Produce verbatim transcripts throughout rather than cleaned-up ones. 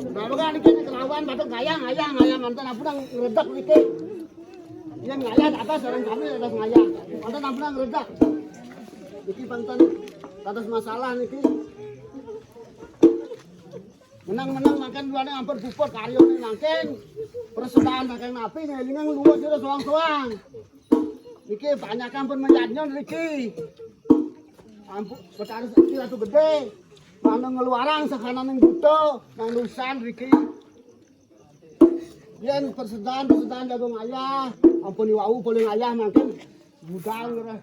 Nah, bukan niki kelawan batuk ngayah, ngayah, ngayah, mantan ampun nang ngredek niki. Yang ngayah di atas, orang kami di atas ngayah. Mantan ampun nang ngredek. Niki mantan atas masalah niki. Menang-menang makan dua ampun puput karyo ni mangkin. Persedaan saking napi ngelingang luwes sira soang-soang. Niki banyak ampun menyatnya niki. Ampun, Betara Sakti Ratu Gede. Mana ngeluarang sakananing buta, nang nusan niki. Yen persedaan, persedaan jagung ayah, ampun iwau paling ayah mangkin budal ngereh.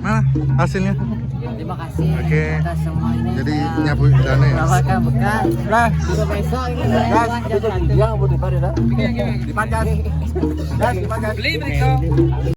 Mana hasilnya? Terima kasih. Oke. Atas semua ini. Jadi saya nyapu dana ya? Mendapatkan bekal. Lah, untuk besok ini saya gas, lanjut. Dia mau dipakai dah. Dipakai. Gas, dipakai. Beli beriko.